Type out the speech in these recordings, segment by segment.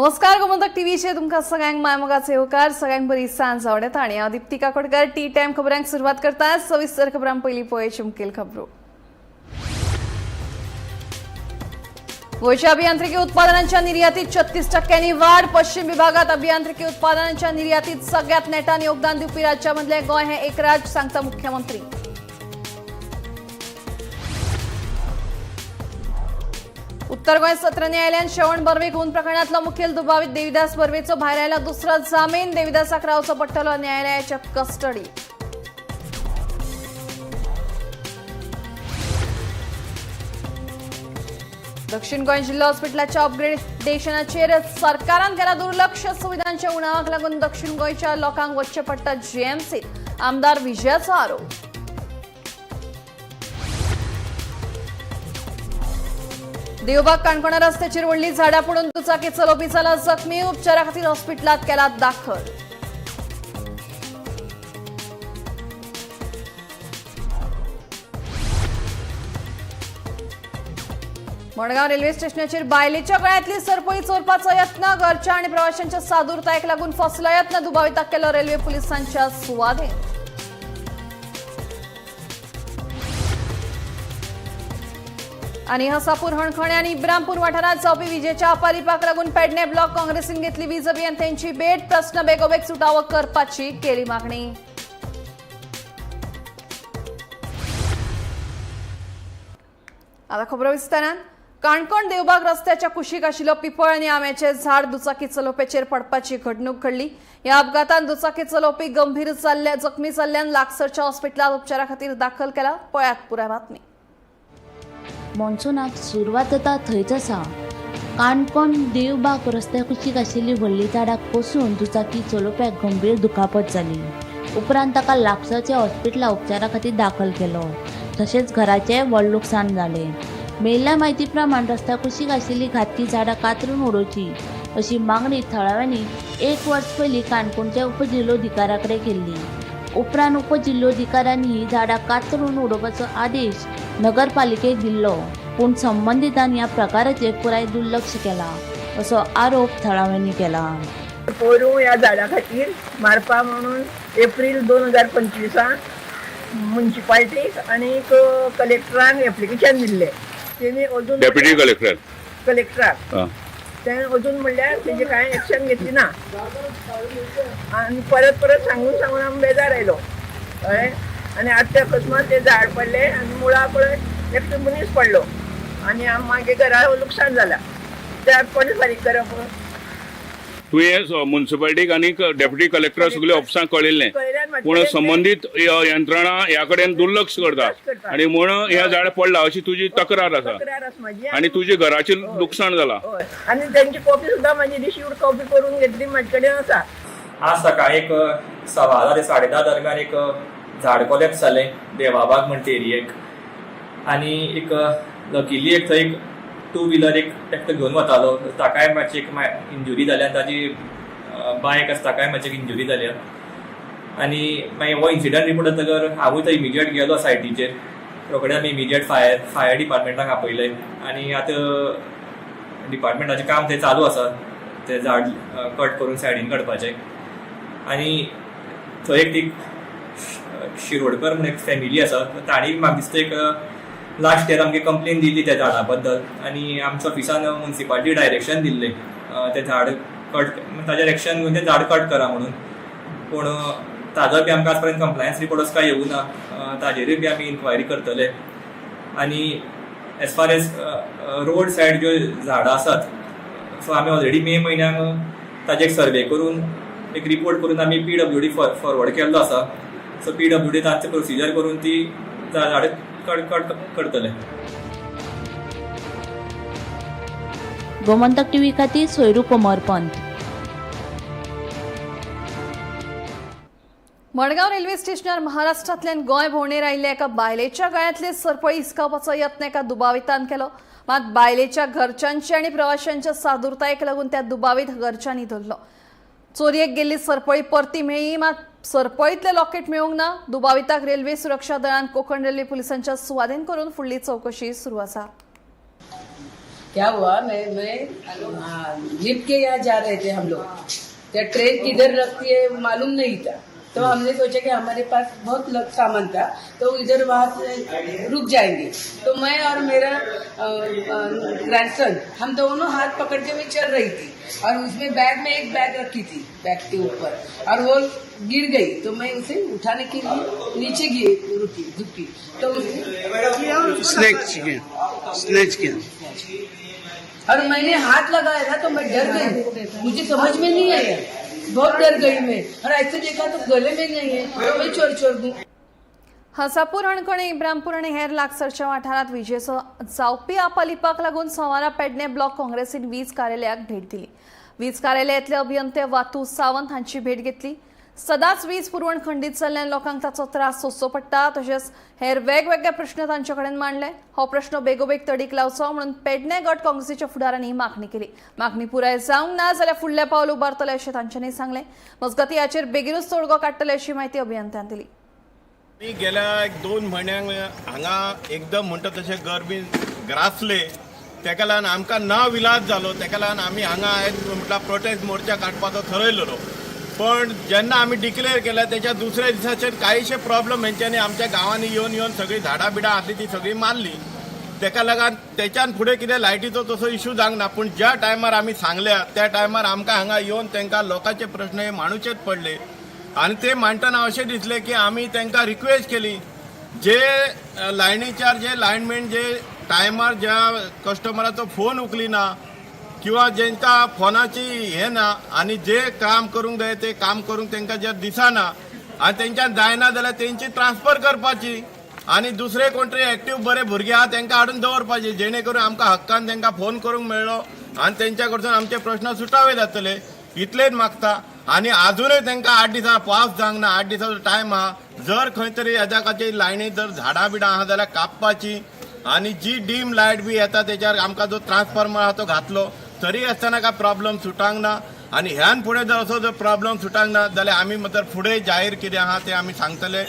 नमस्कार, गोमंतक टीव्हीचेर तुमकां सगळ्यांक मायमोगाचो येवकार. सगळ्यांक बरी सांज आवडटा आनी हांव दीप्ती काकोडकर टी टायम खबरांक सुरवात करता. सविस्तर खबरां पयलीं पळय मुखेल खबरो. गोंयच्या अभियांत्रिकी उत्पादनांच्या निर्यातीत 36 टक्क्यांनी वाढ. पश्चिम विभागात अभियांत्रिकी उत्पादनांच्या निर्यातीत सगळ्यात नेटान योगदान दिवपी राज्यामधले गोंय हे एक राज्य, सांगता मुख्यमंत्री. उत्तर गोंय सत्र न्यायालयान श्रवण बर्वे खून प्रकरणातलो मुखेल दुबावीत देविदास बर्वेचो भायर आयला दुसरो जामीन. देविदासाक रावचो पडटलो न्यायालयाच्या कस्टडी. दक्षिण गोंय जिल्हो हॉस्पिटलाच्या अपग्रेडेशनाचेर सरकारान केला दुर्लक्ष. सुविधांच्या उणावाक लागून दक्षिण गोंयच्या लोकांक वचचें पडटा जीएमसीत, आमदार विजयाचो आरोप. देवबाग काणकोणा रस्त्याचेर व्हडली झाडां पडून दुचाकी चलोवपी जाला जखमी. उपचारा खातीर हॉस्पिटलात केला दाखल. मडगाव रेल्वे स्टेशनाचेर बायलेच्या गळ्यांतली सरपळी चोरपाचो यत्न. घरच्या आणि प्रवाशांच्या सादूरतायेक लागून फसलो यत्न. दुबाविताक केलो रेल्वे पुलिसांच्या सुवादीन. आणि हसापूर, हणखणे आणि इब्रामपूर वाठारात जावपी विजेच्या अपालिपाक लागून पेडणे ब्लॉक काँग्रेसीन घेतली वीज अभियंत्यांची भेट. प्रस्न बेगोबेग सुटावो करपाची केली मागणी. आता खबरो विस्तारान. काणकोण देवबाग रस्त्याच्या कुशीक आशिल्लो पिपळ आनी आंब्याचे झाड दुचाकी चलोवप्याचेर पडपाची घडणूक घडली. ह्या अपघातान दुचाकी चलोवपी गंभीर जाल्ल्या जखमी जाल्ल्यान लागसरच्या हॉस्पिटलात उपचारा खातीर दाखल केला. पळयात पुराय बातमी. मॉन्सुनाक सुरवात जाता थंयच आसा. काणकोण देवबाग रस्त्या कुशीक आशिल्ली व्हडलीं झाडां कोसळून दुचाकी चलोवप्याक गंभीर दुखापत जाली. उपरांत ताका लागसरच्या हॉस्पिटलात उपचारा खातीर दाखल केलो. तशेंच घराचेंय व्हड लुकसाण जालें. मेळिल्ल्या म्हायती प्रमाण, रस्त्या कुशीक आशिल्लीं घातकी झाडां कातरून उडोवची अशी मागणी थळाव्यांनी एक वर्स पयलीं काणकोणच्या उपजिल्लोधिकाऱ्या कडेन केल्ली. उपरांत उपजिल्लोधिकाऱ्यांनी ही झाडां कातरून उडोवपाचो आदेश नगरपालिकेक दिल्लो. पूण संबंदितान ह्या प्रकाराचेर पुराय दुर्लक्ष केलां, असो आरोप थळाव्यांनी केला. पोरूं ह्या झाडा खातीर मारपा म्हणून एप्रील 2025 मुन्सिपाल्टीक आनी कलेक्टरान एप्लिकेशन दिल्लें. तेणी अजून डेप्युटी कलेक्टर. कलेक्टराक. तें अजून म्हणल्यार तेजें कांय एक्शन घेतली ना आनी परत परत सांगून सांगून आमी बेजार आयलो. कळ्ळें? आनी आतां अकस्मात तें झाड पडलें आनी मुळा पळय एकटो मनीस पडलो आनी आम मागीर घरा लुकसाण जालां. त्या कोणें फारीक करप? तुवें मुन्सिपालिटीक आनी डेप्युटी कलेक्टर सगळे ऑफिसांक कळयल्लें? कळयल्यार म्हाजे पूण कडेन संबंदीत यंत्रणा ह्या कडेन दुर्लक्ष करता दुर्लक्ष करता. आणि म्हणून हें झाड पडलां अशी तुजी तक्रार आसा. तक्रार आसा म्हाजी. आनी तुजे घराचें लुकसाण जाला. हय, आनी तेंची कॉपी सुद्दां म्हाजी, रिसिव्ड कॉपी करून घेतली, म्हाजे कडेन आसा. आज सकाळी एक 10:15 ते 10:30 दरम्यान एक झाड कोलॅप्स जालें देवाबाग म्हणटा एरियेक आनी एक लकीली एक थंय एक टू व्हिलर एक एकटो घेवन वतालो, ताकाय मातशी एक इंजुरी जाल्या आनी ताजी बायक आसा, ताकाय मातशी एक इंजुरी जाल्या. आनी मागीर हो इन्सिडंट रिपोर्ट जातकर हांवूय थंय इमिजिएट गेलो सायटीचेर. रोखडे आमी इमिजिएट फायर फायर डिपार्टमेंटाक आपयले आनी आतां डिपार्टमेंटाचें काम थंय चालू आसा, तें झाड कट करून सायडीन काडपाचें. आनी थंय एक ती शिरोडकर म्हणून एक फॅमिली आसा, तांणी म्हाका दिसता एक लास्ट इयर आमगे कंप्लेन दिल्ली त्या झाडा बद्दल आनी आमच्या ऑफिसान मुन्सिपालिटी डायरेक्शन दिल्लें, तें झाड कट, ताजेर एक्शन घेवन तें झाड कट करा म्हणून. पूण ताजो बी आमकां आज पर्यंत कंप्लायन्स रिपोर्ट असो कांय येवूं ना. ताजेरूय बी आमी इन्क्वायरी करतले. आनी as far as road side ज्यो झाडां आसात, सो आमी ऑलरेडी मे म्हयन्याक ताजे एक सर्वे करून, एक रिपोर्ट करून आमी पीडब्ल्यूडी फॉरवर्ड केल्लो आसा. सो पीडब्ल्यूडी तांचे प्रोसिजर करून ती झाडां कट कट करतले. गोमंतक टीव्ही खातीर सोयरू कोमरपंत. मडगांव रेल्वे स्टेशनार महाराष्ट्रांतल्यान गोंय भोंवडेर आयिल्ल्या एका बायलेच्या गळ्यांतली सरपळी हिसकावपाचो यत्न एका दुबावितान केलो. मात बायलेच्या घरच्यांची आनी प्रवाशांच्या सादुरतायेक लागून त्या दुबावीत घरच्यांनी धरलो. चोरयेक गेल्ली सरपळी परती मेळ्ळी, मात सरपळीतलें लॉकेट मेळूंक ना. दुबाविताक रेल्वे सुरक्षा दळान कोकण रेल्वे पुलिसांच्या सुवादीन करून फुडली चवकशी सुरू आसा. क्या हुआ, मैं लिफ्ट के यहाँ जा रहे थे हम लोग। क्या ट्रेन किधर लगती है मालूम नहीं था, तो हमने सोचा कि हमारे पास बहुत सामान था तो इधर वहाँ से रुक जाएंगे। तो मैं और मेरा ग्रैंडसन हम दोनों हाथ पकड़ के मैं चल रही थी और उसमें बैग में एक बैग रखी थी बैग के ऊपर और वो गिर गई, तो मैं उसे उठाने के लिए नीचे गिर रुकी झुकी तो स्नैच किया और मैंने हाथ लगाया था तो मैं डर गई, मुझे समझ में नहीं आया, बहुत डर गई मैं। और ऐसे देखा तो गले में नहीं है तो मैं चोर चोर दूँ। हसापूर, हणखणे, इब्रामपूर आनी हेर लागसरच्या वाठारांत विजेचो जावपी आपालिपाक लागून सोमारा पेडणे ब्लॉक काँग्रेसीन वीज कार्यालयाक भेट दिली। वीज कार्यालयांतले अभियंते वातू सावंत हांची भेट घेतली। सदांच वीज पुरवण खंडीत जाल्ल्यान लोकांक ताचो त्रास सोंसचो पडटा, तशेंच हेर वेगवेगळे प्रश्न तांचे कडेन मांडले। हो प्रश्न बेगोबेग तडीक लावचो म्हणून पेडणे गट काँग्रेसीच्या फुडारांनी मागणी केली। मागणी पुराय जावंक ना जाल्यार फुडलें पावल उबारतले अशें तांच्यांनी सांगलें। मजगतीं हाचेर बेगीनूच तोडगो काडटले अशी म्हायती अभियंत्यान दिली। आमी गेल्या एक 2 म्हयन्यांक हांगा एकदम म्हणटा तशें गरमी ग्रासले, तेका लागून आमकां ना विलाज जालो। तेका लागून आमी हांगा आयज म्हटल्यार प्रोटेस्ट मोर्चा काडपाचो थरयलेलो, पण जेन्ना आमी डिक्लेअर केल्या तेच्या दुसऱ्या दिसाचेर कांयशे प्रॉब्लम हेंच्यांनी आमच्या गांवांनी येवन येवन सगळीं झाडां बिडां आसली ती सगळी मारली। तेका लागून तेच्यान फुडें कितें लायटीचो तसो इशू जावंक ना, पूण ज्या टायमार आमी सांगल्या त्या टायमार आमकां हांगा येवन तेंकां लोकांचे प्रश्न हे मांडूचेच पडले। आनी ते मांडटना अशें दिसलें की आमी तांकां रिक्वेस्ट केली, जे लायनीचार जे लायनमॅन जे टायमार ज्या कस्टमराचो फोन उखलिना किंवा जेंकां फोनाची हें ना आनी जे काम करूंक जाय ते काम करूंक तांकां जर दिसना आनी तेंच्यान जायना जाल्यार तेंची ट्रान्सफर करपाची आनी दुसरे कोण तरी एक्टीव बरे भुरगे आहा तांकां हाडून दवरपाचे, जेणे करून आमकां हक्कान तांकां फोन करूंक मेळ्ळो आनी तेंच्या कडसून आमचे प्रश्न सुटावे जातले, इतलेच मागता। आनी आजुनूय तांकां 8 दिसां पावस जावंक ना, 8 दिसांचो टायम आहा, जर खंय तरी हेज्या खातीर लायनी जर झाडां बिडां आहा जाल्यार कापपाची आनी जी डीम लायट बी येता तेच्यार आमकां जो ट्रान्सफॉर्मर आहा तो घातलो तरी आसतना काय प्रॉब्लम सुटांक ना। आनी ह्यान फुडें जर असो जर प्रॉब्लम सुटांक ना जाल्यार आमी मात्र फुडें जाहीर कितें आहा तें आमी सांगतले।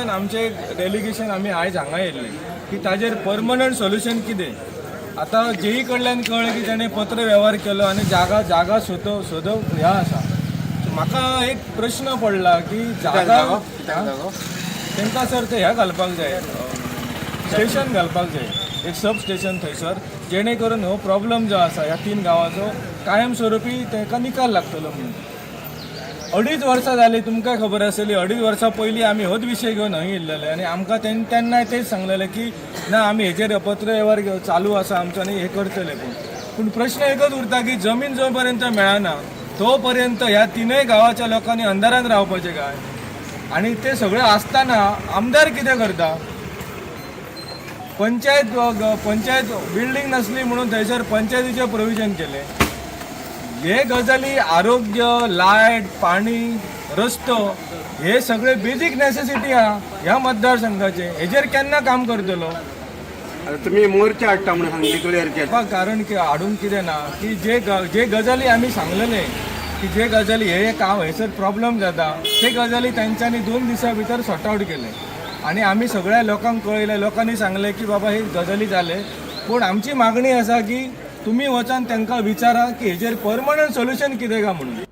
आमचे डेलिगेशन आमी आयज हांगा येयल्ले की ताजेर परमनंट सोल्युशन कितें। आतां जेई कडल्यान कळ्ळें की ताणें पत्र वेव्हार केलो आनी जागा जागा सोदप ह्या आसा। म्हाका एक प्रश्न पडला की जागा तांकां सर ते ह्या घालपाक जाय, स्टेशन घालपाक जाय, एक सब स्टेशन थंयसर, जेणे करून हो प्रॉब्लम जो आसा ह्या 3 गांवाचो कायमस्वरुपी तांकां निकाल लागतलो म्हणून। 2.5 वर्सां जालीं, तुमकां खबर आसतली, 2.5 वर्सां पयलीं आमी होच विशय घेवन हंय येयल्लेले आनी आमकां तेन्नाय तेच सांगलेलें की ना आमी हेजेर पत्र वेव्हार चालू आसा आमचो आनी हें करतले। पूण प्रश्न एकच उरता की जमीन जो पर्यंत मेळना तो पर्यंत ह्या 3 गांवाच्या लोकांनी अंधारान रावपाचें काय? आनी ते सगळें आसतना आमदार कितें करता? पंचायत बिल्डींग नासली म्हणून थंयसर पंचायतीचें प्रोविजन केलें। हे गजाली आरोग्य, लायट, पाणी, रस्तो हे सगळे बेजीक नेसेसिटी आहा ह्या मतदारसंघाचे, हेजेर केन्ना काम करतलो? तुम्ही मोर्चा हाडटा म्हणून सांगली क्लियर केला। कारण की हाडूंक कितें ना की जे गजाली आमी सांगलेले की जे गजाली हे काम हयसर प्रॉब्लम जाता ते गजाली तेंच्यांनी 2 दिसां भितर सॉर्ट आवट केले आनी आमी सगळ्या लोकांक कळयलें, लोकांनी सांगलें की बाबा हे गजाली जाले, पूण आमची मागणी आसा की तुमी वचान तांकां विचारा की हेजेर परमनंट सोल्युशन कितें काय म्हणून।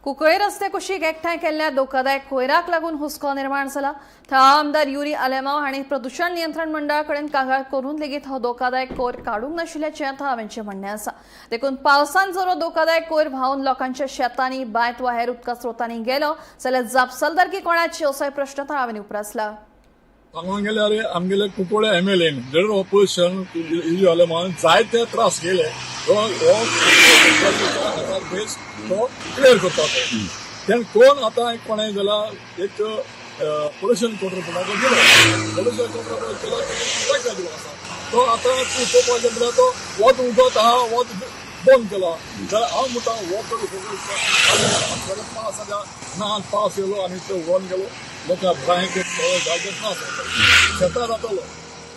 कुंकळे रस्ते कुशीक एकठांय केल्ल्या धोकादायक कोयराक लागून हुस्को निर्माण जाला। थळावो आमदार युरी आलेमाव हांणी प्रदूषण नियंत्रण मंडळा कडेन कागाळ करून लेगीत हो धोकादायक कोयर काडूंक नाशिल्ल्याचें थळाव्यांचें म्हणणें आसा। देखून पावसान जर हो धोकादायक कोयर व्हांवून लोकांच्या शेतांनी, बांयत वा हेर उदका स्रोतांनी गेलो जाल्यार जापसालदारकी कोणाची असोय प्रश्न थळाव्यांनी उप्रासला। सांगून गेल्यार आमगेले Cuncolim MLA leader of opposition Yuri Alemao जायते त्रास केले, हो बेस तो क्लियर करता। तेणें कोण आतां कोणें जाल्यार एक पोल्युशन कंट्रोल बोर्डाक दिलो, पोल्युशन कंट्रोल बोर्ड केलो कॉन्ट्रॅक्ट दिलो आसा, तो आतां तूं पळोवपाक गेलो जाल्यार तो वत उगत आहा, वत बंद केला जाल्यार हांव म्हणटा वत पास जाल्यार ना पास येयलो आनी तो व्हरून गेलो, लोकां बांयक जायते त्रास जातलो, शेतां जातलो।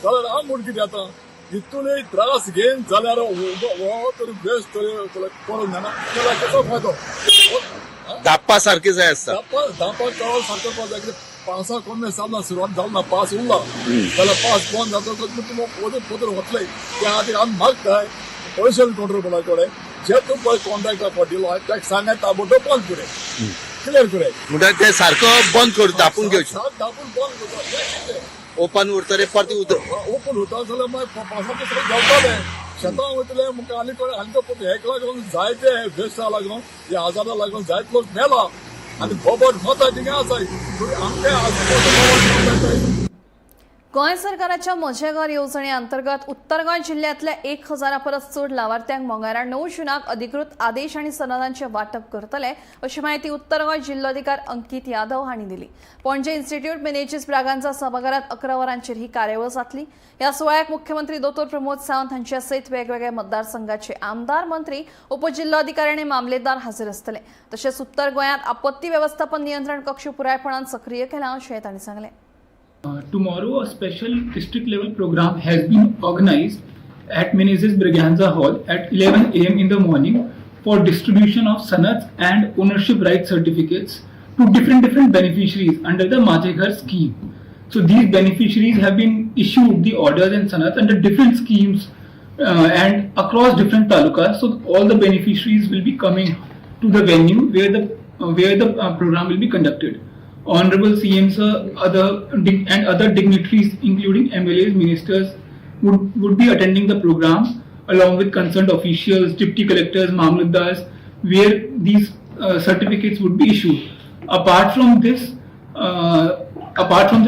जाल्यार हांव म्हूण कितें आतां इतूनय त्रास घेवन जाल्यार हो तरी बेस्ट तरी करूंक जायना जाल्यार कसो फायदो? धाप्पा सारकी जाय आसता, धांपा कळो सारको करपाक जाय, कित्याक पावसा कमी जाल ना, सुरवात जाल ना, पावस उरला जाल्यार पावस बंद जातकच तुमी पत्र वतले, त्या खातीर आमी मागताय पोल्युशन कंट्रोल बोर्डा कडेन जे तूं पळय कॉन्ट्रॅक्टर दिलो आहाय ताका सांगाय ताबडतोब बंद करे, क्लियर करे. म्हणटा ते सारको बंद करू, धापून घेवचे. सात धापून बंद करता. ओपन उरतरे परत उदक ओपन उरता जाल्यार मागीर पावसाचे सगळें देंवताले, शेतां वयतले. मुखार आनी कोण आनी हेका लागून जायते वेस्टा लागून, ह्या आजारा लागून जायते लोक मेला आनी बोबट मता थिंगा आसाय. आमचे आजूबाजू गोंय सरकाराच्या म्हजें घर येवजणे अंतर्गत उत्तर गोंय जिल्ल्यांतल्या 1000 परस चड लावार्थ्यांक मंगळारा 9 जूनाक अधिकृत आदेश आनी सनदांचें वांटप करतले अशी म्हायती उत्तर गोंय जिल्लोधिकार अंकित यादव हांणी दिली. पणजे इन्स्टिट्यूट मिनेजीस ब्रागांजा सभाघरांत 11 वरांचेर ही कार्यावळ जातली. ह्या सुवाळ्याक मुख्यमंत्री दोतोर प्रमोद सावंत हांच्या सयत वेगवेगळ्या मतदारसंघाचे आमदार, मंत्री, उपजिल्लोधिकारी आनी मामलेदार हाजीर आसतले. तशेंच उत्तर गोंयांत आपत्ती वेवस्थापन नियंत्रण कक्ष पुरायपणान सक्रीय केला अशें तांणी सांगलें. Tomorrow, a special district level program has been organized at Menezes Braganza Hall at 11 a.m. in the morning for distribution of sanads and ownership right certificates to different beneficiaries under the Majhe Ghar scheme. So these beneficiaries have been issued the orders and sanads under different schemes and across different talukas. So all the beneficiaries will be coming to the venue where the program will be conducted. Honorable CM sir, other dignitaries including MLAs, ministers would be attending the program along with concerned officials, deputy collectors, mamlatdars, where these certificates would be issued. Apart from this,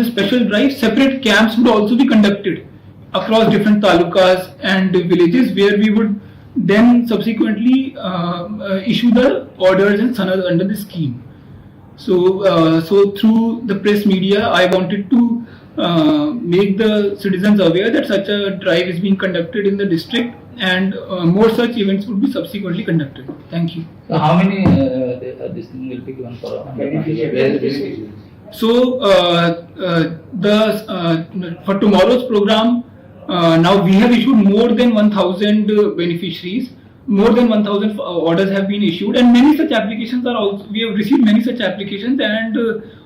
special drive, separate camps would also be conducted across different talukas and villages where we would then subsequently issue the orders and sanads under the scheme. So through the press media, I wanted to make the citizens aware that such a drive is being conducted in the district, and more such events would be subsequently conducted. Thank you. So how many this thing will be given for beneficiaries? So for tomorrow's program, now we have issued more than 1,000 beneficiaries. More than 1,000 orders have been issued, and many such applications are also. We have received many such applications, and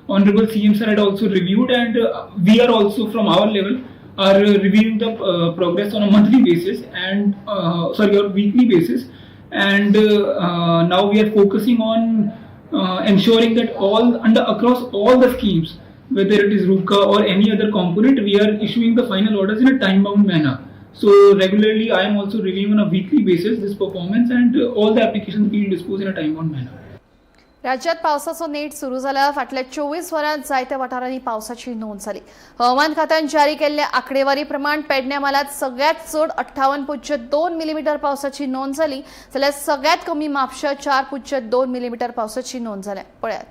Honorable CM sir had also reviewed, and we are also from our level are reviewing the progress on a monthly basis and or weekly basis, and now we are focusing on ensuring that all under across all the schemes, whether it is RUCA or any other component, we are issuing the final orders in a time-bound manner. So regularly, I am also reviewing on a weekly basis this performance, and all the applications being disposed in a time-bound manner. राज्यात पावसाचो नेट सुरू जाला. फाटल्या 24 वरांत जायत्या वाठारांनी पावसाची नोंद जाली. हवामान खात्यान जारी केल्ल्या आंकडेवारी प्रमाण पेडण्या म्हालांत सगळ्यात चड 58.2 मिलीमीटर पावसाची नोंद जाली, जाल्यार सगळ्यात कमी म्हापशा 4.2 मिलीमीटर पावसाची नोंद जाल्या. पळयात.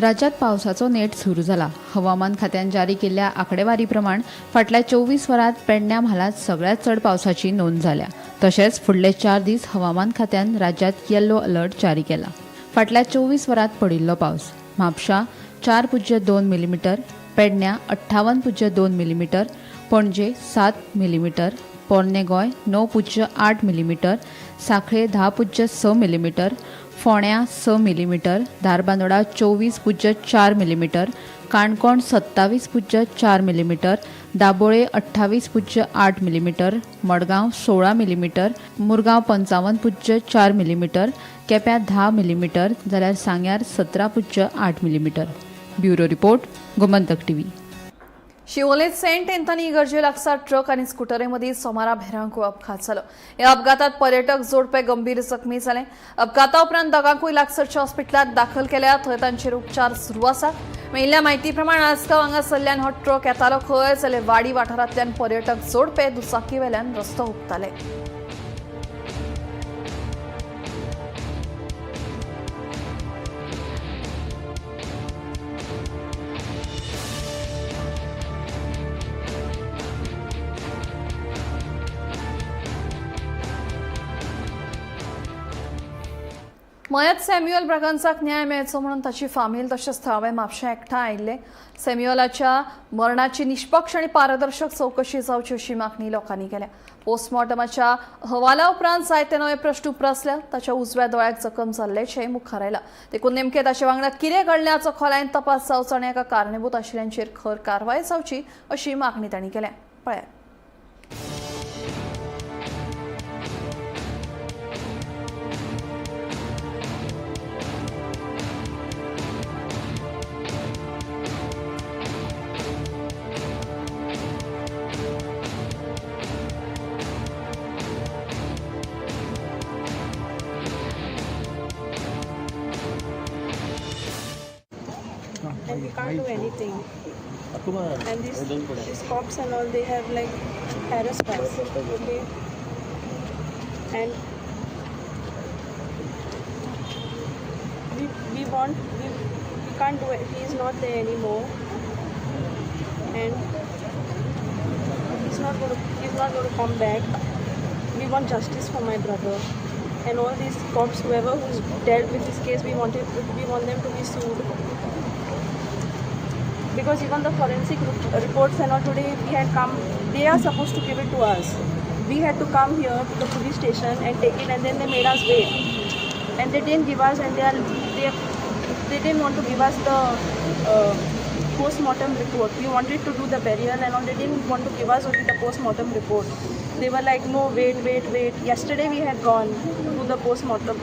राज्यात पावसाचो नेट सुरू जाला. हवामान खात्यान जारी केल्ल्या आंकडेवारी प्रमाण फाटल्या 24 वरांत पेडण्या म्हालांत सगळ्यात चड पावसाची नोंद जाल्या. तशेंच फुडले 4 दीस हवामान खात्यान राज्यात येल्लो अलर्ट जारी केला. फाटल्या 24 वरांत पडिल्लो पावस: म्हापशा 4.2 मिलीमीटर, पेडण्या 58.2 मिलीमीटर, पणजे 7 मिलीमीटर, पोरणे गोंय 9.8 मिलीमीटर, सांखळे 10.6 मिलीमीटर, फोंड्या 6 millimetre, Dharbandora 24.4 millimetre, Canacona 27.4 millimetre, Dabolim 28.8 millimetre, Margao 16 millimetre, Mormugao 55.4 millimetre, केप्यां 10 मिलीमीटर, जाल्यार सांग्यार 17.8 millimetre. Bureau report, Gomantak TV. शिवोलेत Saint Anthony इगर्जे लागसार ट्रक आनी स्कुटरे मदीं सोमारा भिरांकूळ अपघात जालो. ह्या अपघातात पर्यटक जोडपे गंभीर जखमी जाले. अपघाता उपरांत दोगांकूय लागसरच्या हॉस्पिटलांत दाखल केल्या. थंय तांचेर उपचार सुरू आसात. मेळिल्ल्या म्हायती प्रमाण आसगांव हांगासरल्यान हो ट्रक येतालो खंय, जाल्यार वाडी वाठारांतल्यान पर्यटक जोडपे दुचाकी वेल्यान रस्तो हुपताले. मयत सॅम्युअल ब्रागांजाक न्याय मेळचो म्हणून ताची फामील तशेंच थळावे म्हापशें एकठांय आयिल्ले. सॅम्युअलाच्या मरणाची निष्पक्ष आनी पारदर्शक चवकशी जावची अशी मागणी लोकांनी केल्या. पोस्टमॉर्टमाच्या अहवाला उपरांत जायते नवे प्रश्न उप्रासल्या. ताच्या उजव्या दोळ्याक जखम जाल्ल्याचें मुखार आयलां. देखून नेमकें ताचे वांगडा कितें घडलें हाचो खोलायेन तपास जावचो आनी हाका कारणीभूत आशिल्ल्यांचेर खर कारवाय जावची अशी मागणी तांणी केल्या. पळयात. And we can't do anything. And these cops and all, they have like harassed us. Okay. And we want, we can't do it. He is not there anymore. And he's not going to come back. We want justice for my brother. And all these cops, whoever who's dealt with this case, we want them to be sued. Because even the forensic reports and all, today we had come, they are supposed to give it to us. We had to come here to the police station and take it, and then they made us wait. And they didn't give us, and they didn't want to give us the post-mortem report. We wanted to do the burial and all. They didn't want to give us only the post-mortem report. They were like, "No, wait, wait, wait." Yesterday we had gone to the post-mortem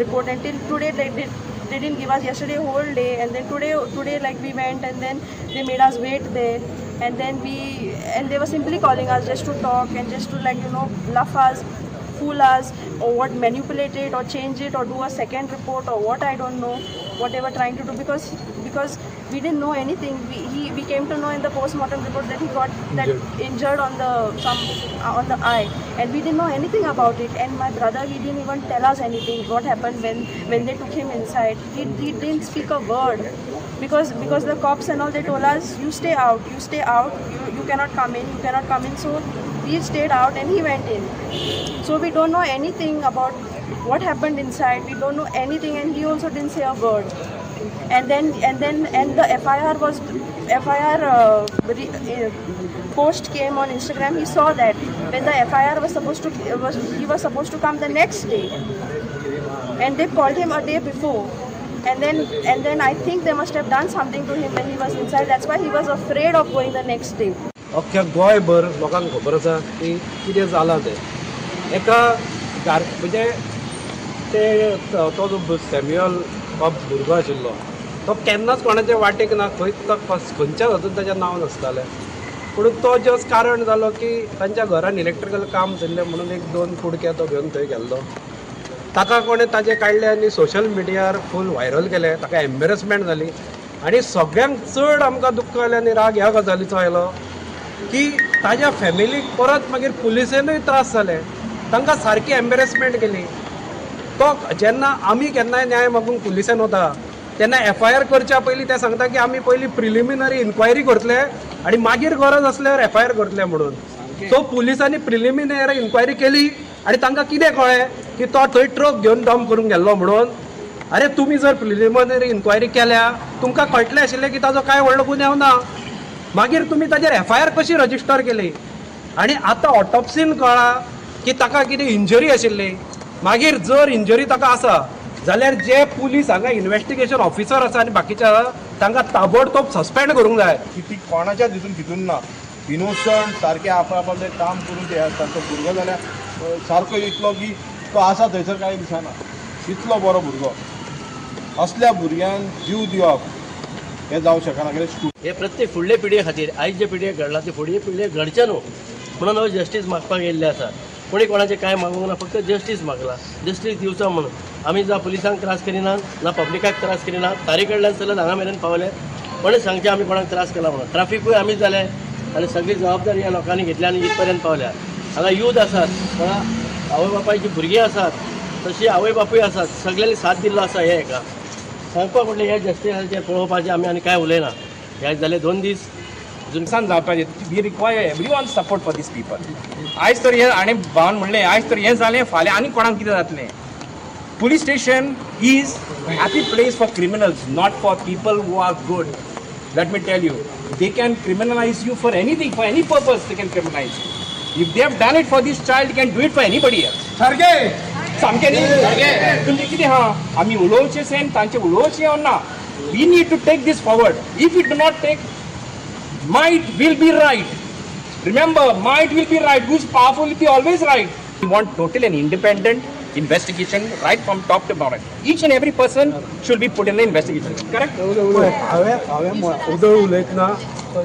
report. Until today they didn't give us, yesterday whole day, and then today like we went and then they made us wait there, and then we and they were simply calling us just to talk and just to like bluff us, fool us, or what, manipulate it or change it or do a second report or what, I don't know what they were trying to do, because we didn't know anything. We came to know in the post-mortem report that he got that injured on the some on the eye, and we didn't know anything about it. And my brother, he didn't even tell us anything what happened when they took him inside. He didn't speak a word because the cops and all, they told us, "You stay out, you stay out, you cannot come in, you cannot come in." So we stayed out and he went in. So we don't know anything about what happened inside. We don't know anything, and he also didn't say a word. And then and the FIR post came on Instagram. He saw that when the FIR was supposed to was he was supposed to come the next day, and they called him a day before. And then I think they must have done something to him when he was inside. That's why he was afraid of going the next day. अख्ख्या गोंयभर लोकांक खबर आसा की कितें जालां तें. एका गार म्हणजे ते तो जो सॅम्युअल बाब भुरगो आशिल्लो, तो केन्नाच कोणाच्या वाटेक ना, खंयच तो खंयच्याच हातून ताजें नांव नासतालें. पूण तो जस्ट कारण जालो की तांच्या घरान इलेक्ट्रिकल काम चल्लें म्हणून एक दोन कुडके तो घेवन थंय गेल्लो. ताका कोणें ताजें काडलें आनी सोशल मिडियार फूल व्हायरल केलें. ताका एम्बेरसमेंट जाली आनी सगळ्यांक चड आमकां दुख्ख जालें आनी राग ह्या गजालीचो आयलो की ताज्या फॅमिलीक परत मागीर पुलिसेनूय त्रास जाले. तांकां सारकी एम्बेरसमेंट केली. तो जेन्ना आमी केन्नाय न्याय मागूंक पुलिसेन वता तेन्ना एफआयआर करच्या पयलीं ते सांगता की आमी पयलीं प्रिलिमिनरी इन्क्वायरी करतले आनी मागीर गरज आसल्यार एफआयआर करतले म्हणून. सो पुलिसांनी प्रिलिमिनरी इन्क्वायरी केली आनी तांकां कितें कळ्ळें की तो थंय ट्रक घेवन डंप करूंक गेल्लो म्हणून. अरे, तुमी जर प्रिलिमिनरी इन्क्वायरी केल्या, तुमकां कळटलें आशिल्लें की ताजो कांय व्हडलो गुन्यांव ना. मागीर तुमी ताजेर एफआयआर कशी रजिस्टर केली? आनी आतां ऑटोप्सीन कळ्ळां की ताका कितें इंजरी आशिल्ली. मागीर जर इंजरी ताका आसा जाल्यार जे पुलीस हांगा इन्वेस्टिगेशन ऑफिसर आसा आनी बाकीचे आसा, तांकां ताबडतोब सस्पेंड करूंक जाय. की ती कोणाच्याच हितून भितून ना, इनोसंट सारकें आप आपलें काम करून ते आसता. तो भुरगो जाल्यार सारको इतलो की तो आसा थंयसर कांय दिसना, इतलो बरो भुरगो. असल्या भुरग्यान जीव दिवप हें जावं शकना कित्याक हे प्रत्येक फुडले पिळगे खातीर, आयज जे पिळगेक घडलां ते फुडले पिळगेक घडचें न्हू म्हणून हो जस्टीस मागपाक येयल्ले आसा. कोणी कोणाचें कांय मागूंक ना, फक्त जस्टीस मागला, जस्टीस दिवचो म्हणून. आमी जावं पुलिसांक त्रास करिना ना पब्लिकाक त्रास करिना. तारी कडल्यान चलत हांगा मेरेन पावले. कोणें सांगचें आमी कोणाक त्रास केला म्हणून? ट्राफिकूय आमीच जाले आनी सगळी जबाबदारी ह्या लोकांनी घेतल्या आनी इतपर्यंत पावल्या. हांगा यूथ आसात, कोणा आवय बापायची भुरगीं आसात, तशी आवय बापूय आसात, सगळ्यांनी साथ दिल्लो आसा. हे हेका सांगपाक म्हटल्यार हे जस्टिसाचें पळोवपाचें आमी आनी कांय उलयना. हे जाले 2 दीस. नुकसान जावपाचें. We require everyone support for these people. आयज तर हें हाणें भावान म्हणलें, आयज तर हें जालें, फाल्यां आनी कोणाक कितें जातलें? Police station is happy place for criminals, not for people who are good. Let me tell you, they can criminalize you for anything, for any purpose they can criminalize you. If they have done it for this child, can do it for anybody else. सारकें, सामकें न्ही? तुमचें कितें आहा, आमी उलोवचें same तांचें उलोवचें ना. We need to take this forward. If you do not take, might will be right. Remember, might will be right. Who is powerful will be always right. We want total and independent investigation right from top to bottom. Each and every person should be put in the investigation. Correct? हांवें उदळ उलयतना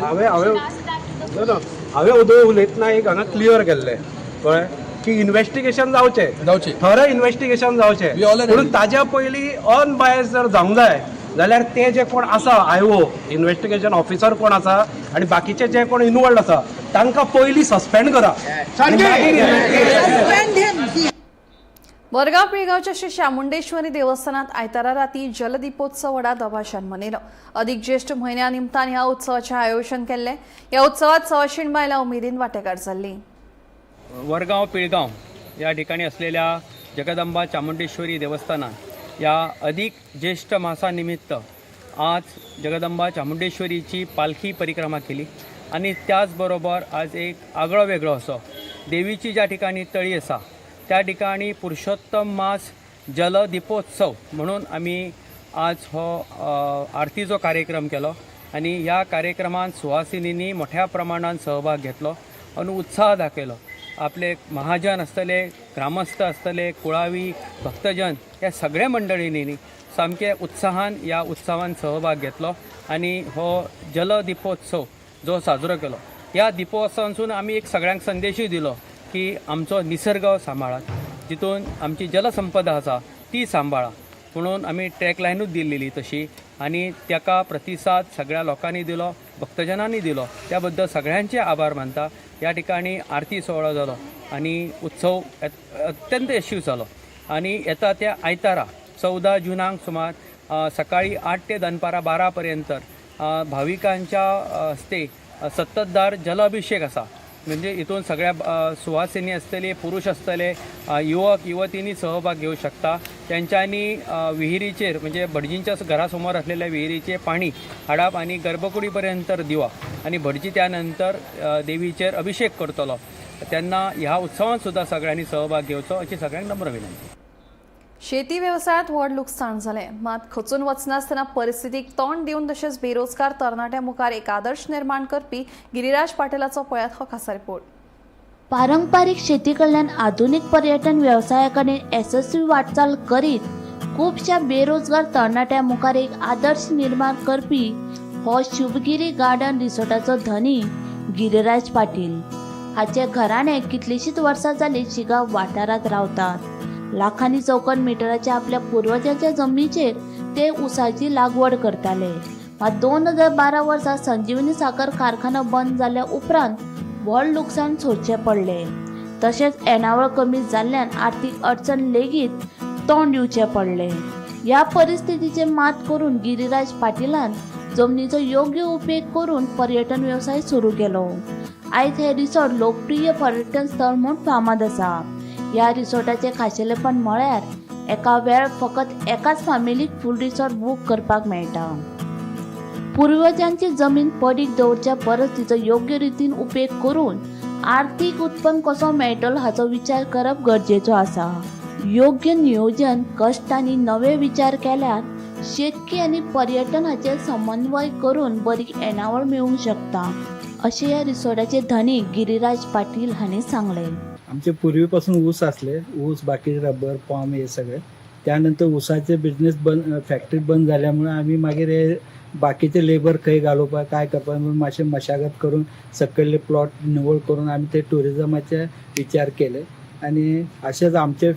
हांवें हांवें ना ना हांवें उदळ उलयतना एक हांगा क्लियर केल्लें, कळ्ळें, की इन्वेस्टिगेशन जावचें जावचें, खरें इन्वेस्टिगेशन जावचें. पूण ताज्या पयलीं अनबायस जर जावंक जाय जाल्यार ते जे कोण आसा आयओ इन्व्हेस्टिगेशन ऑफिसर कोण आसा आनी बाकीचे जे कोण इनवॉल्ड आसा तांकां पयलीं सस्पेंड करा आनी मागीर investigation. वरगांव पिळगांवच्या श्री चामुंडेश्वरी देवस्थानात आयतारा राती जलदीपोत्सव व्हडा दबाज्यान मनयलो. अदीक ज्येश्ठ म्हयन्या निमतान ह्या उत्सवाचें आयोजन केल्लें. ह्या उत्सवात 125 बायलां उमेदीन वांटेकार जाल्लीं. वरगांव पिळगांव या ठिकाणी असलेल्या जगदंबा चामुंडेश्वरी देवस्थानात या अधिक ज्येष्ठ मासानिमित्त आज जगदंबा चामुंडेश्वरीची पालखी परिक्रमा केली आणि त्याचबरोबर आज एक आगळो वेगळो असो देवीची ज्या ठिकाणी तळी आसा त्या ठिकाणी पुरुषोत्तम मास जलदीपोत्सव म्हणून आमी आज हो आरतीचो कार्यक्रम केलो आनी ह्या कार्यक्रमात सुवासिनींनी मोठ्या प्रमाणात सहभाग घेतलो आनी उत्साह दाखयलो. आपले महाजन आसतले, ग्रामस्थ आसतले, कुळावी भक्तजन ह्या सगळ्या मंडळींनी सामके उत्साहान ह्या उत्सवान सहभाग घेतलो आनी हो जलदीपोत्सव जो साजरो केलो. ह्या दिपोत्सवांसून आमी एक सगळ्यांक संदेशूय दिलो की आमचो निसर्ग सांबाळात, जितून आमची जलसंपदा आसा ती सांबाळा म्हणून आमी ट्रॅक लायनूच दिल्लेली तशी आनी ताका प्रतिसाद सगळ्या लोकांनी दिलो, भक्तजनांनी दिलो, त्या बद्दल सगळ्यांचे आभार मानता. ह्या ठिकाणी आरती सुवाळो जालो आनी उत्सव अत्यंत यशस्वी जालो. आनी येता त्या आयतारा 14 जुनाक सुमार सकाळी 8 ते दनपारां 12 पर्यंत भाविकांच्या हस्ते सत्ततदार जलअभिषेक आसा. म्हणजे हितून सगळ्या सुवासिनी आसतले, पुरुष आसतले, युवक युवतींनी सहभाग घेवं शकता. तेंच्यांनी विहिरीचेर म्हणजे भटजींच्या घरा समोर असलेल्या विहिरीचे पाणी हाडप आनी गर्भकुडी पर्यंत दिवप आनी भटजी त्या नंतर देवीचेर अभिषेक करतलो. तेन्ना ह्या उत्सवान सुद्दां सगळ्यांनी सहभाग घेवचो अशी सगळ्यांक नम्र विनंती. शेती वेवसायात व्हड लुकसाण जालें, मात खचून वचनासतना परिस्थितीक तोंड दिवन तशेंच बेरोजगार तरणाट्यां मुखार एक आदर्श निर्माण करपी गिरिराज पाटीलाचो पळयात हो खासा रिपोर्ट. पारंपारीक शेती कडल्यान आधुनीक पर्यटन वेवसाया कडेन येसस्वी वाटचाल करीत खुबश्या बेरोजगार तरणाट्यां मुखार एक आदर्श निर्माण करपी हो शिवगिरी गार्डन रिसॉर्टाचो धनी गिरिराज पाटील. हाचे घराणे कितलींशींच वर्सां जालीं शिगांव वाठारांत रावतात. लाखांनी चौखण मिटराच्या आपल्या पुर्वजांच्या जमनीचेर ते ऊसाची लागवड करताले. मात 2012 वर्सा संजीवनी साखर कारखानो बंद जाल्या उपरांत व्हड लुकसाण सोंसचें पडलें. तशेंच येणावळ कमी जाल्ल्यान आर्थीक अडचण लेगीत तोंड दिवचें पडलें. ह्या परिस्थितीचेर मात करून गिरिराज पाटीलान जमनीचो योग्य उपेग करून पर्यटन वेवसाय सुरू केलो. आयज हें रिसॉर्ट लोकप्रिय पर्यटन स्थळ म्हूण फामाद आसा. ह्या रिसॉर्टाचें खाशेलेपण म्हळ्यार एका वेळ फकत एकाच फामिलीक फूल रिसॉर्ट बूक करपाक मेळटा. पुर्वजांची जमीन पडीक दवरच्या परस तिचो योग्य रितीन उपेग करून आर्थीक उत्पन्न कसो मेळटलो हाचो विचार करप गरजेचो आसा. योग्य नियोजन, कश्ट आनी नवे विचार केल्यार शेतकी आनी पर्यटन हाचेर समन्वय करून बरी येणावळ मेळूंक शकता, अशें ह्या रिसॉर्टाचे धनी गिरिराज पाटील हांणी सांगलें. आमचे पूर्वीपासून ऊस असले, ऊस, बाकी रबर, पाम हे सगळे. त्यानंतर ऊसाचे बिझनेस बंद, फॅक्टरी बंद झाल्यामुळे आम्ही मागीर हे बाकीचे लेबर खंय घालोवपाक काय करपाक म्हणून मातशें मशागत करून सकयले प्लॉट निवळ करून आमी ते टुरिजमाचे विचार केले. आनी अशेंच आमचे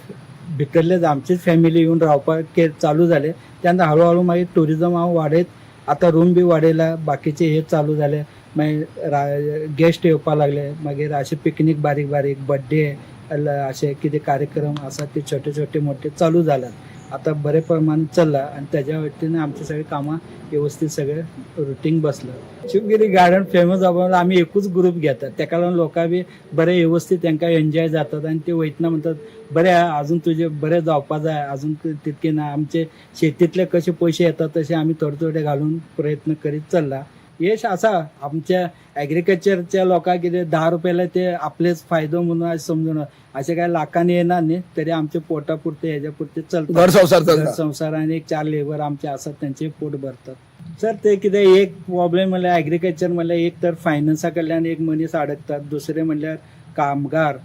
भितरलेच आमचीच फॅमिली येवन रावपाक चालू जाले. त्यानंतर हळूहळू मागीर टुरिजम हांव वाडयत आतां रूम बी वाडयला, बाकीचे हे चालू जाले, मागीर गेस्ट येवपाक लागले, मागीर अशे पिकनीक बारीक बारीक बड्डे अशे कितें कार्यक्रम आसा ते छोटे छोटे मोठे चालू जाल्यात. आतां बरे प्रमाण चल्ला आनी तेज्या वतीन आमची सगळीं कामां वेवस्थीत सगळें रुटीन बसलां. शिवगिरी गार्डन फेमस जावपा आमी एकूच ग्रूप घेतात, तेका लागून लोकां बी बरे वेवस्थीत तांकां एन्जॉय जातात आनी ते वयतना म्हणटात बरें आजून तुजें बरें जावपा जाय, आजून तितके ना. आमचे शेतींतले कशे पयशे येतात तशे आमी थोडे थोडे घालून प्रयत्न करीत चल्ला. यश आसा आमच्या एग्रीकल्चरच्या लोकांक कितें 10 रुपयाला ते आपलेच फायदो म्हणून अशें समजून अशें काय लाखांनी येना न्ही, तरी आमचे पोटा पुरते हेज्या पुरते चलता, घर संवसार चलता. घर संवसार आनी एक 4 लेबर आमचे आसात तेंचे पोट भरतात. सर ते कितें एक प्रॉब्लेम म्हणल्यार एग्रीकल्चर म्हणल्यार एक तर फायनान्सा कडल्यान एक मनीस अडकतात, दुसरें म्हणल्यार कामगार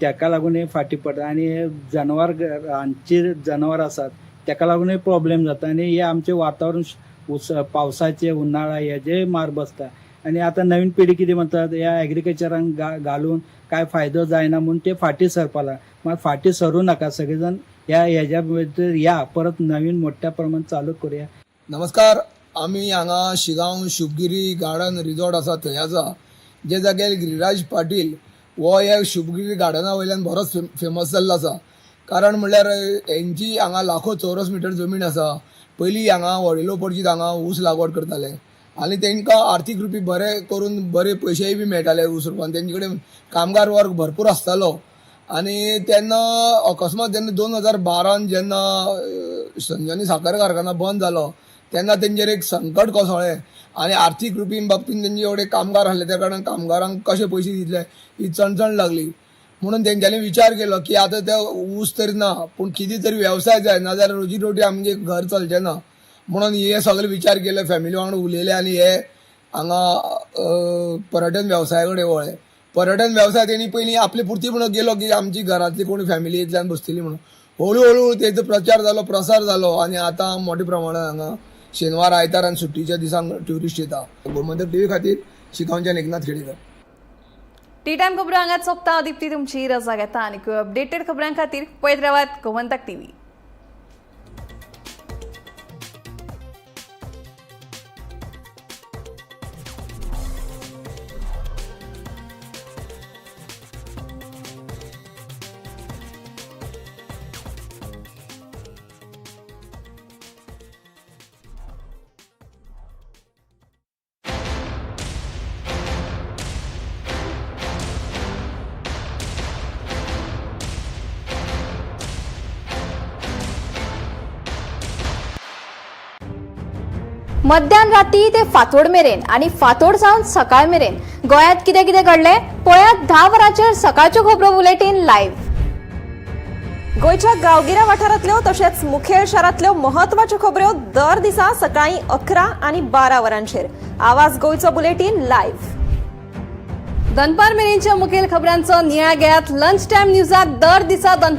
तेका लागून हे फाटीं पडटा आनी हे जनावर रानची जनावर आसात तेका लागूनय प्रॉब्लेम जाता. आनी हे आमचें वातावरण पावसाचे उन्हाळा हेजे मार बसता. आनी आतां नवीन पिढी कितें म्हणटात ह्या एग्रीकल्चरान घालून काय फायदो जायना म्हूण ते फाटीं सरपा लागला. मात फाटीं सरूं नाका, सगळे जाण ह्या हेज्या भितर या परत नवीन मोठ्या प्रमाणात चालू करूया. नमस्कार. आमी हांगा शिगांव शुभगिरी गार्डन रिजॉर्ट आसा थंय आसा, जे जाग्यार गिरिराज पाटील हो ह्या शुभगिरी गार्डना वयल्यान बरोच फेमस जाल्लो आसा. कारण म्हणल्यार हेंची हांगा लाखो चौरस मिटर जमीन आसा. पयलीं हांगा वडिलो पर्जीत हांगा ऊस लागवड करताले आनी तांकां आर्थीक रुपी बरे करून बरे पयशेय बी मेळटाले ऊस रुपान. तेंचे कडेन कामगार वर्ग भरपूर आसतालो. आनी तेन्ना अकस्मात जेन्ना 2012 जेन्ना संजनी साखर कारखाना बंद जालो तेन्ना तेंचेर एक संकट कोसळ्ळें आनी आर्थीक रुपी बाबतीन तेंचे एवढे कामगार आसले त्या कारणान कामगारांक कशे पयशे दितले ही चणचण लागली. म्हणून तेंच्यांनी विचार केलो की आतां ते ऊस तरी ना पूण कितें तरी वेवसाय जाय, नाजाल्यार रोजी रोटी आमगे घर चलचें ना. म्हणून हे सगळे विचार केले, फॅमिली वांगडा उलयले आनी हे हांगा पर्यटन वेवसाया कडेन वळ्ळे. पर्यटन वेवसाय तेणी पयलीं आपले पुरती म्हणून गेलो की आमची घरांतली कोण फॅमिली इतल्यान बसतली म्हणून. हळू हळू तेजो प्रचार जालो, प्रसार जालो आनी आतां मोठ्या प्रमाणात हांगा शेनवार आयतार आनी सुट्टीच्या दिसांक ट्युरिस्ट येता. गोमंतक टीव्ही खातीर शिगांवच्यान एकनाथ खेडेकर. टी टायम खबरो हांगाच सोंपता. हांव दीप्ती तुमची रजा घेता आनी अपडेटेड खबरां खातीर पळयत रावात गोमंतक टीव्ही. मध्यान राती ते फांतोड मेरेन आनी फांतोड सावन सकाळ मेरेन गोंयांत कितें कितें घडलें पळयात 10 वरांचेर सकाळच्यो खबरो बुलेटीन लायव्ह. गोंयच्या गांवगिऱ्या वाठारांतल्यो तशेंच मुखेल शारांतल्यो म्हत्वाच्यो खबऱ्यो दर दिसा सकाळीं 11 आनी 12 वरांचेर आवाज गोंयचो बुलेटीन लायव्ह. दनपार मेरेनच्या मुखेल खबरांचो नियाळ घेयात लंच टायम न्यूजात दर दिसा दनपार